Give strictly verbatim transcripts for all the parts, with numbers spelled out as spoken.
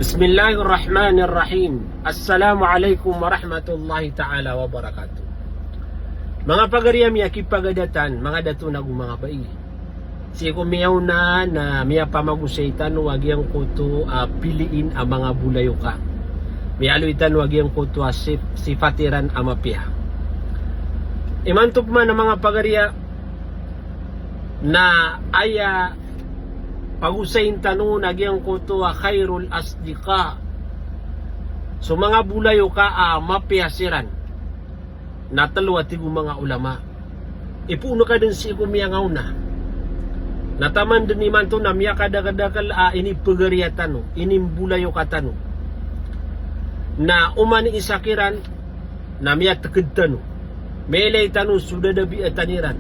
Bismillahirrahmanirrahim. Assalamu alaikum warahmatullahi ta'ala wabarakatuh. Manga pagari a miyakipagadatan, manga dato nago manga bai. Sii ko miyaona na miyapamagosay tano a giyangkoto a piliin a manga bolayoka. Miyaaloy tano a giyangkoto a sif-, sifat iran a mapiya. Imanto pman a manga pagari a na aya pagosayin tano na giyangkoto a khairul asdiqa. So manga bolayoka a mapiya siran na telo a tig o manga olama. Ipoon ka den sii ko miyangaona. Na taman den imanto na miyakadakadakel a inipagariya tano, inimbolayoka tano. Na oman i isa kiran, na miyateked tano. Miyailay tano so dadabiatan iran.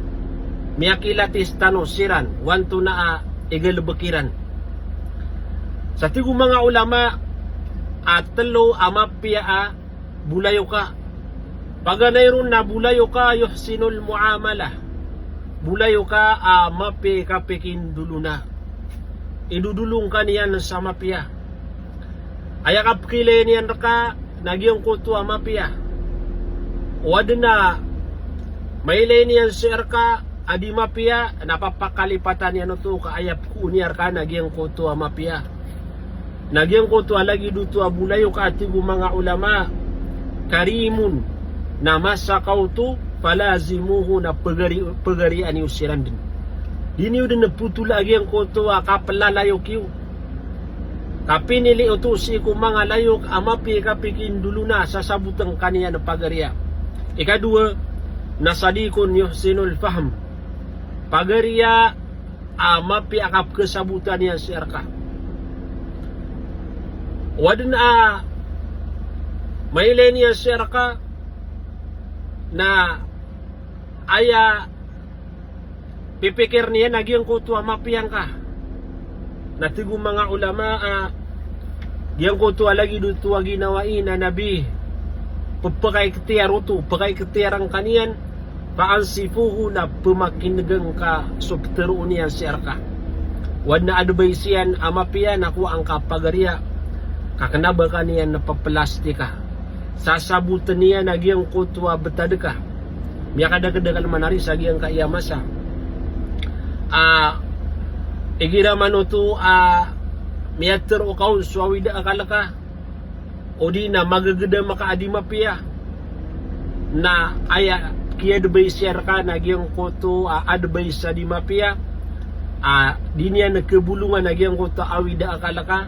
Miyakilatis tano siran, o antonaa i galebek iran. Sa tig o manga olama a telo a mapiya a bolayoka. Paganay ron na bolayoka yuhsinul muamalah. Bolayoka a mapiya i kapikindolona. Idodolong ka niyan sa mapiya. Aya kapekilay niyan reka na giyangkoto a mapiya. O aden a mailay niyan sii reka a di mapiya, na papakalipatan iyan oto ka aya pekoon iyan reka na giyangkoto a mapiya. Na giyangkoto a lagid oto a bolayoka a tig o manga olama, karimun, na masa ka oto, falazimuhu, na pegari-, pegarian iyo siran den. Di niyo den potol a giyangkoto a kapelalayok iyo. Kapinili oto sii ko manga layok a mapiya i kapikindolona, sasaboten ka niyan pagariya. Ikadowa, na sadiqun yuhsinul fahm. Pagariya a mapiya a kapekesabota niyan sii reka. O aden a mailay niyan sii reka na aya pipikir niyan a giyangkoto a mapiya ngka. Na tig o manga olama a giyangkoto a lagid oto a ginawai na Nabi, pe-, pekaikhtiyar oto, pekaikhtiyar ngka niyan, fa ansifuhu, na pemakinegen ka so petero iyan sii reka. O aden a advice iyan a mapiya na kowaa ngka pagariya, ka kena ba ka niyan na peplastika. Sasaboten iyan a giyangkoto a betad ka. Miyakadakedakel man ari sa giyangkaya masa. A, igira man oto a miyatero ka on so awid a akal ka, odi na magegedam ka a di mapiya. Na aya ki-advice iyan reka na giyangkoto a advice a di mapiya. A, di niyan kebolongan a giyangkoto a awid a akal ka.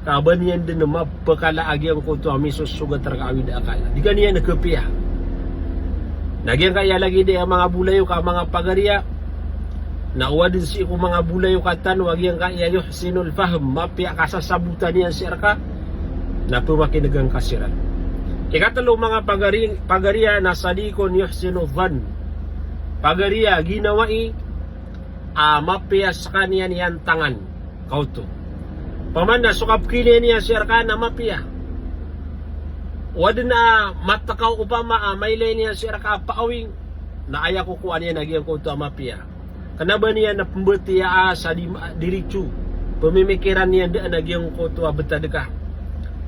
Ka ba niyan den mapekala a giyangkoto a misosogat reka a awid a akal. Di ka niyan kepiya. Na giyangkaya lagid a manga bolayoka a manga pagariya. Na o aden sii ko manga bolayoka tano a giyangkaya yuhsinul fahm, mapiya a kasasabota niyan sii reka, na pemakinegen ka siran. Ikatelo manga pagari-, pagariya na sadiqun yuhsinu dhann. Pagariya ginawai a mapiya sekaniyan i antangan ka oto. Opama na so kapekilay niyan sii reka na mapiya. O aden a matakaw opama a mailay niyan sii reka a paawing, na aya kokowaan iyan a giyangkoto a mapiya. Kena ba niyan na pembetiyaa sa di, diritso. Pemimikiran iyan daan a giyangkoto a betad ka.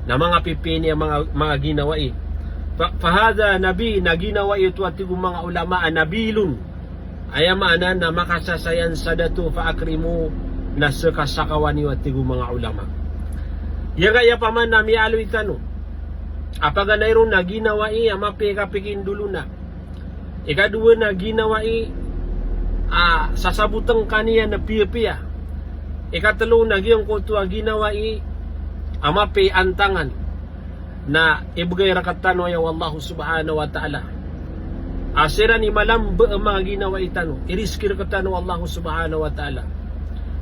Na manga pipiya niyan manga, manga ginawai. Fa, fahadha nabi, na ginawai oto a tig o manga olama a nabilun. Aya maana na makasasayan sa dato, fa akrimu, na sekasakawan iyo a tig o manga olama. Giyangkaya opama na miyaaloy tano a paganay ron na ginawai a mapiya i kapikindolona. Ikadowa na ginawai a sasaboten ka niyan na piyapiya. Ikatelo na giyangkoto a ginawai a mapiya i antangan. Na ibegay rektano aya o Allah subhanahu wa ta'ala a siran i malambe a manga ginawai tano, irizki rektano o Allah subhanahu wa ta'ala.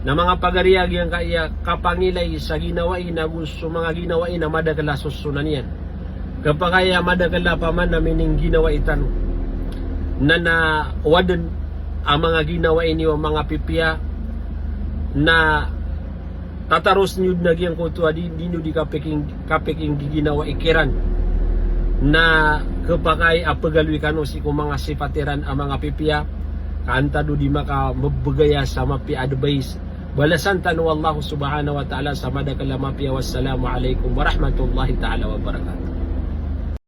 Na manga pagariya giyangkaya kapangilay sa ginawai nago so manga ginawai na madakel a sosonan iyan. Kepakay a madakel a opama na mining ginawai tano. Na, na o aden a manga ginawai niyo a manga pipiya na tataros niyo den a giyangkoto a di, di niyo di kapiking, kapikinggiginawai kiran. Na kepakay a pegaloy kano sii ko manga sifat iran a manga pipiya, ka antad o di makamebegay a sa mapiya advice, Balasan tano o Allah subhanahu wa ta'ala sa madakl a mapiya. Wassalamu alaikum warahmatullahi ta'ala wabarakatuh.